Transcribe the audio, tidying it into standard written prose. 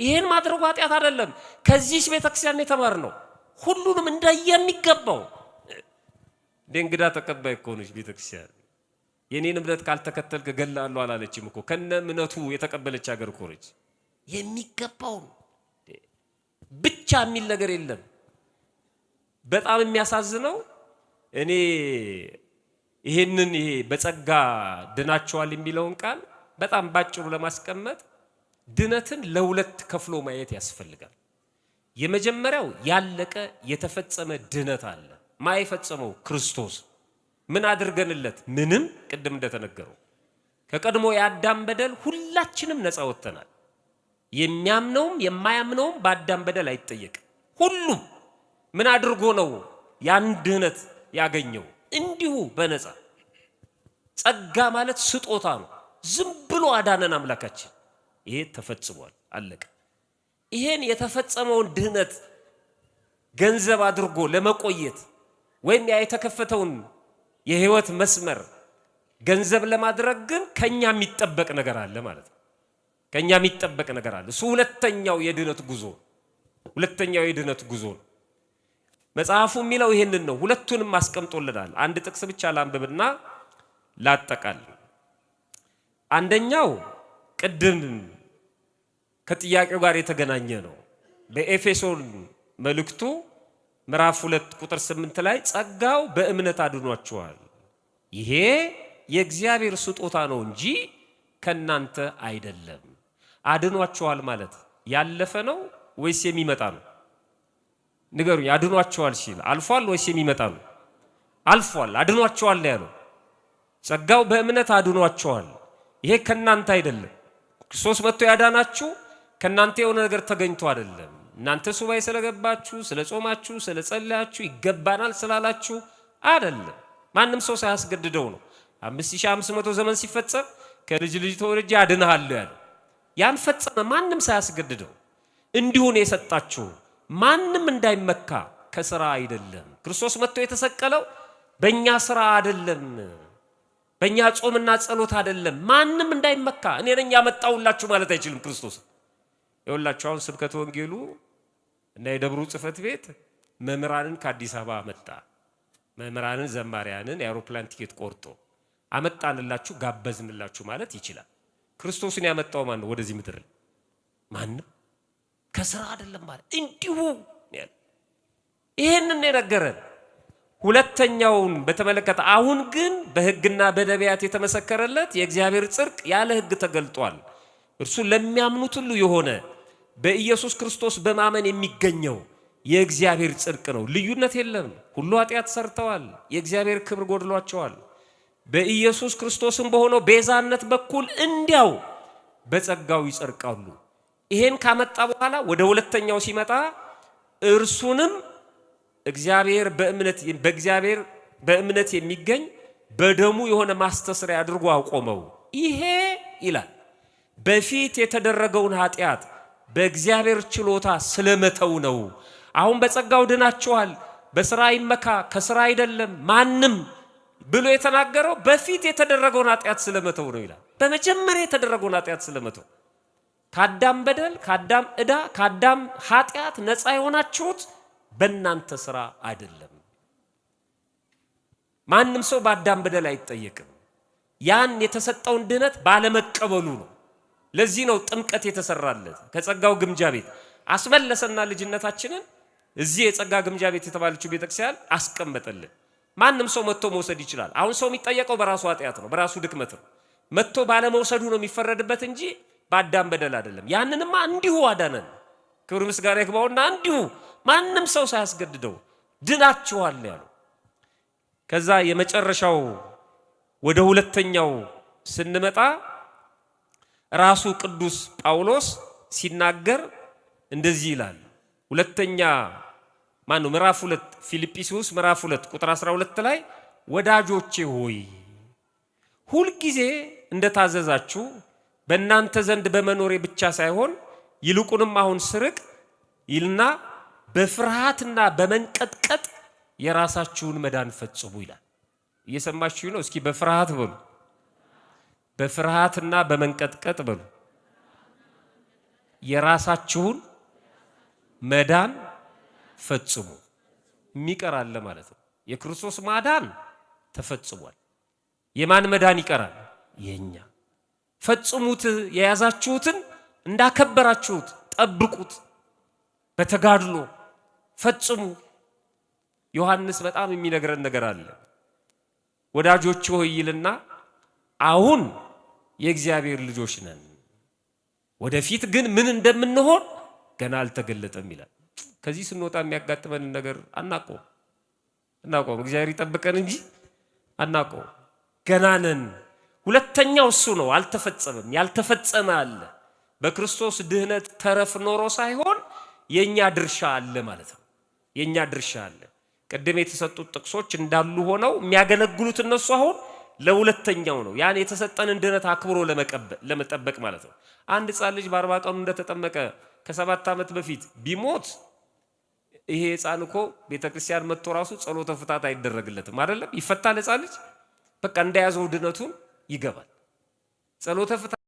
ይሄን ማድረጉ ኃጢአት አይደለም። ከዚህች ቤተክርስቲያን የተማርነው ሁሉንም እንደየሚገባው። እንደ እንግዳ ተቀባይ እኮ ነች ቤተክርስቲያን። የኔን እምነት ካልተከተልክ እገልሃለሁ አላለችም እኮ። ከነ እምነቱ የተቀበለች ሀገር እኮ ነች። የሚገባውን ብቻ የሚል ነገር የለም። በጣም የሚያሳዝነው እኔ ይሄንን ይሄ በጸጋ ድናቸዋል የሚለውን ቃል በጣም ባጭሩ ለማስቀመጥ ድነትን ለሁለት ከፍሎ ማየት ያስፈልጋል። የመጀመሪያው ያለቀ የተፈጸመ ድነት አለ። ማ የፈጸመው? ክርስቶስ። ምን አድርገንለት? ምንም። ቅድም እንደተነገረው ከቀድሞ የአዳም በደል ሁላችንም ነፃ ወጥተናል። የሚያምነውም የማያምነውም በአዳም በደል አይጠየቅም። ሁሉም ምን አድርጎ ነው ያን ድነት ያገኘው? እንዲሁ በነፃ። ጸጋ ማለት ስጦታ ነው። ዝም ብሎ አዳነን አምላካችን። ይሄ ተፈጽሟል፣ አለቀ። ይሄን የተፈጸመውን ድህነት ገንዘብ አድርጎ ለመቆየት ወይም ያ የተከፈተውን የህይወት መስመር ገንዘብ ለማድረግ ግን ከኛ የሚጠበቅ ነገር አለ ማለት ነው። ከኛ የሚጠበቅ ነገር አለ። እሱ ሁለተኛው የድህነት ጉዞ ሁለተኛው የድህነት ጉዞ ነው። መጽሐፉ የሚለው ይሄንን ነው። ሁለቱንም አስቀምጦልናል። አንድ ጥቅስ ብቻ ላንብብና ላጠቃል። አንደኛው ቅድም ከጥያቄው ጋር የተገናኘ ነው። በኤፌሶን መልእክቱ ምዕራፍ 2 ቁጥር 8 ላይ ጸጋው በእምነት አድኗችኋል፣ ይሄ የእግዚአብሔር ስጦታ ነው እንጂ ከናንተ አይደለም። አድኗችኋል ማለት ያለፈ ነው ወይስ የሚመጣ ነው? ንገሩኝ። አድኗችኋል ሲል አልፏል ወይስ የሚመጣ ነው? አልፏል። አድኗችኋል ነው ያለው። ጸጋው በእምነት አድኗችኋል፣ ይሄ ከናንተ አይደለም። ክርስቶስ መጥቶ ያዳናችሁ ከናንተ የሆነ ነገር ተገኝቶ አይደለም። እናንተ ሱባኤ ስለገባችሁ፣ ስለ ጾማችሁ፣ ስለ ጸለያችሁ ይገባናል ስላላችሁ አይደለም። ማንም ሰው ሳያስገድደው ነው። 5500 ዘመን ሲፈጸም ከልጅ ልጅ ተወልጄ አድንሃለሁ ያለው ያን ፈጸመ። ማንም ሳያስገድደው እንዲሁ ነው የሰጣችሁ። ማንም እንዳይመካ ከስራ አይደለም። ክርስቶስ መጥቶ የተሰቀለው በእኛ ስራ አይደለም፣ በእኛ ጾምና ጸሎት አይደለም። ማንም እንዳይመካ እኔ ነኝ ያመጣሁላችሁ ማለት አይችልም ክርስቶስ። ይኸውላችሁ አሁን ስብከተ ወንጌሉ እና የደብሩ ጽሕፈት ቤት መምህራንን ከአዲስ አበባ አመጣ። መምህራንን፣ ዘማሪያንን የአውሮፕላን ቲኬት ቆርጦ አመጣንላችሁ፣ ጋበዝንላችሁ ማለት ይችላል። ክርስቶስን ያመጣው ማን ነው? ወደዚህ ምድር ማንም ከስራ አይደለም ማለት እንዲሁ ይሄንን የነገረን። ሁለተኛውን በተመለከተ አሁን ግን በሕግና በነቢያት የተመሰከረለት የእግዚአብሔር ጽድቅ ያለ ሕግ ተገልጧል። እርሱ ለሚያምኑት ሁሉ የሆነ በኢየሱስ ክርስቶስ በማመን የሚገኘው የእግዚአብሔር ጽድቅ ነው። ልዩነት የለም። ሁሉ ኃጢአት ሰርተዋል፣ የእግዚአብሔር ክብር ጎድሏቸዋል። በኢየሱስ ክርስቶስም በሆነው ቤዛነት በኩል እንዲያው በጸጋው ይጸድቃሉ። ይሄን ካመጣ በኋላ ወደ ሁለተኛው ሲመጣ እርሱንም እግዚአብሔር በእምነት በእግዚአብሔር በእምነት የሚገኝ በደሙ የሆነ ማስተስሪያ አድርጎ አቆመው። ይሄ ይላል በፊት የተደረገውን ኃጢአት በእግዚአብሔር ችሎታ ስለመተው ነው። አሁን በጸጋው ድናችኋል፣ በስራ ይመካ ከስራ አይደለም ማንም ብሎ የተናገረው በፊት የተደረገውን ኃጢአት ስለመተው ነው ይላል። በመጀመሪያ የተደረገውን ኃጢአት ስለመተው ከአዳም በደል፣ ከአዳም ዕዳ፣ ከአዳም ኃጢአት ነፃ የሆናችሁት በእናንተ ስራ አይደለም። ማንም ሰው በአዳም በደል አይጠየቅም። ያን የተሰጠውን ድነት ባለመቀበሉ ነው። ለዚህ ነው ጥምቀት የተሰራለት። ከጸጋው ግምጃ ቤት አስመለሰና ልጅነታችንን እዚህ የጸጋ ግምጃ ቤት የተባለችው ቤተክርስቲያን አስቀመጠልን። ማንም ሰው መጥቶ መውሰድ ይችላል። አሁን ሰው የሚጠየቀው በራሱ ኃጢአት ነው፣ በራሱ ድክመት ነው። መጥቶ ባለመውሰዱ ነው የሚፈረድበት እንጂ በአዳም በደል አይደለም። ያንንማ እንዲሁ አዳነን። ክብር ምስጋና ይግባውና እንዲሁ ማንም ሰው ሳያስገድደው ድናችኋል ያለው። ከዛ የመጨረሻው ወደ ሁለተኛው ስንመጣ ራሱ ቅዱስ ጳውሎስ ሲናገር እንደዚህ ይላል። ሁለተኛ ማነው ምዕራፍ 2 ፊልጵስዩስ ምዕራፍ 2 ቁጥር 12 ላይ ወዳጆቼ ሆይ ሁልጊዜ እንደታዘዛችሁ በእናንተ ዘንድ በመኖሬ ብቻ ሳይሆን ይልቁንም አሁን ስርቅ ይልና በፍርሃትና በመንቀጥቀጥ የራሳችሁን መዳን ፈጽሙ ይላል። እየሰማችሁ ነው? እስኪ በፍርሃት በሉ፣ በፍርሃትና በመንቀጥቀጥ በሉ። የራሳችሁን መዳን ፈጽሙ። የሚቀር አለ ማለት ነው። የክርስቶስ ማዳን ተፈጽሟል። የማን መዳን ይቀራል? የኛ። ፈጽሙት፣ የያዛችሁትን እንዳከበራችሁት ጠብቁት፣ በተጋድሎ ፈጽሙ። ዮሐንስ በጣም የሚነግረን ነገር አለ። ወዳጆች ሆይ ይልና አሁን የእግዚአብሔር ልጆች ነን፣ ወደፊት ግን ምን እንደምንሆን ገና አልተገለጠም ይላል። ከዚህ ስንወጣ የሚያጋጥመንን ነገር አናውቀውም አናውቀውም። እግዚአብሔር ይጠብቀን እንጂ አናውቀውም። ገና ነን። ሁለተኛው እሱ ነው፣ አልተፈጸመም። ያልተፈጸመ አለ። በክርስቶስ ድህነት ተረፍ ኖሮ ሳይሆን የኛ ድርሻ አለ ማለት ነው። የኛ ድርሻ አለ። ቅድም የተሰጡት ጥቅሶች እንዳሉ ሆነው የሚያገለግሉት እነሱ አሁን ለሁለተኛው ነው። ያን የተሰጠንን ድህነት አክብሮ ለመጠበቅ ማለት ነው። አንድ ሕፃን ልጅ በ40 ቀኑ እንደተጠመቀ ከ7 ዓመት በፊት ቢሞት ይሄ ሕፃን እኮ ቤተክርስቲያን መጥቶ ራሱ ጸሎተ ፍታት አይደረግለትም። አይደለም ይፈታል። ሕፃን ልጅ በቃ እንደያዘው ድነቱን ይገባል። ጸሎተ ፍታት